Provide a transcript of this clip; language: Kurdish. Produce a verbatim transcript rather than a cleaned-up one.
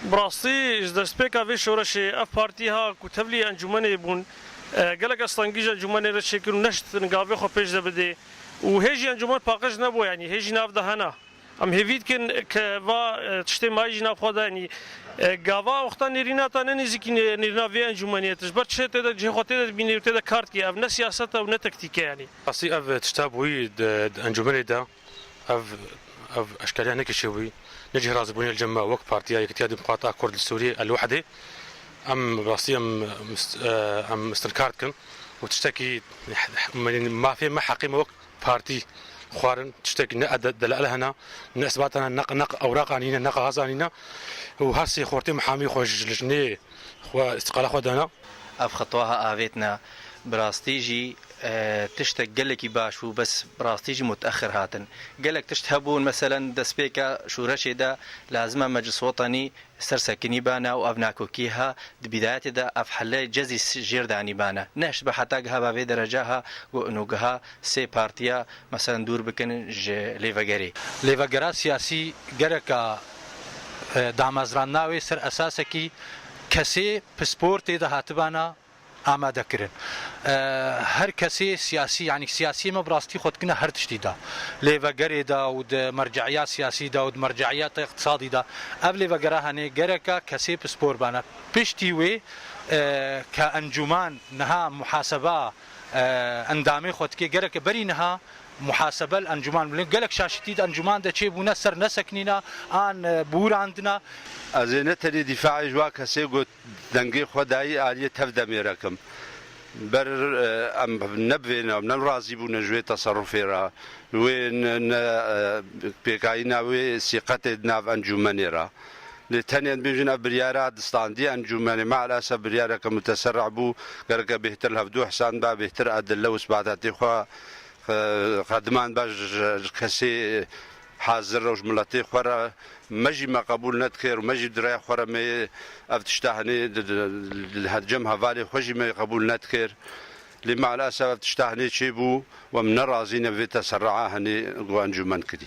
Bi rastî ji destpêka vê şoreşê ev partî ha ku tevlî encûmenê bûn, e, gelek astengî ji encûmenê re çêkir û neştin gavê xwe pêş de bidê û hê jî encûmen paqij nebû, yanî hê jî nav de hena. Em hêvî dikin ke va, e, tiştê mayî jî nav xwe de, yanî, e, gava wexta nêrîna te ne nêzîkî nê-, nêrîna vê encûmenê ye. Tu ji ber çi tê de, cihê xwe tê de dibînî û tê de kar dikî. Ev ne siyaset e û ne tektîk e, yanî. Rastî ev tişta bûyî di, di encûmenê de, ev, ev eşkeriya nekişî bûyî. Ne cih razîbûnê li cem me wek Partiya Yekîtiya Demokrat a Kurd li Sûriyê, El Wehdê. Em rastî em mist-, e, em mistinkar dikin û tiştekî mafê me, heqê me wek partî xwarin, tiştekî ne ede-, delal hene, ne isbat hene, ne, ne ewraq anîne, ne kaxaz anîne û her sê xortê mihamî xwe ji lijnê xwe îstiqala xwe dana. Ev xetwa ha avêtine, bi rastî jî, e, tiştek gelekî baş bû, bes bi rastî jî mutexir hatin. Gelek tişt hebûn, meselen destpêka şûreşê de lazim e Meclis Wetanî sersekinî bana û ev nakokî ha di bidayetê de ev hele cezî s-, jêr danî bana. Nehişt be heta giha ba vê dereca ha ku û giha sê partiya, meselen, dûr bikin ji lêvegerê. Lêvegera siyasî gereka, e, damezrandina wê ser esasekî kesê pispor tê de hatibana amade kirin. E, her kesê siyasî, yanî siyasî me bi rastî xwe dikine her tiştî de. Lêvegerê de û di merce'iya siyasî de û di merce'iya te iqtisadî de. Ev lêvegera henê gereka kesê pispor bana. Piştî wê, e, ke encûman niha muhaseba, e, endamê xwe dike, gereke berî niha muhasebe li encûman bûne. Gelek şaşitî di encûman de çêbûne, ser nesekinîna an, e, biwirandina. Ez ê ne tenê dîfaê ji wa kesê got dengê xwe dayî aliyê tev demê re kim. Ber, e, em ne bi vê ne, ne razî bûne ji wê teserrufê re. Wê ne, ne, e, pêkayîna wê sîqetê di nav encûmenê re. Lê tenê em bêjin ev biryara di standî encûmenê. Meelesef biryareke muteserrih bû. Gereke bêhtir li hevdû hesand ba, bêhtir edille û isbatatê xwe, e, qediman ba ji, ji kesê hazir re û ji miletê xwe re. Me jî me qebûl nedikir û me jî di rêya xwe re me ev tişta henê di, di, di, li cem hevalê xwe jî me qebûl nedikir. Lê meelesef ev tişta henê çêbû û em nerazî ne vê teserrua henê ku encûmen kirî.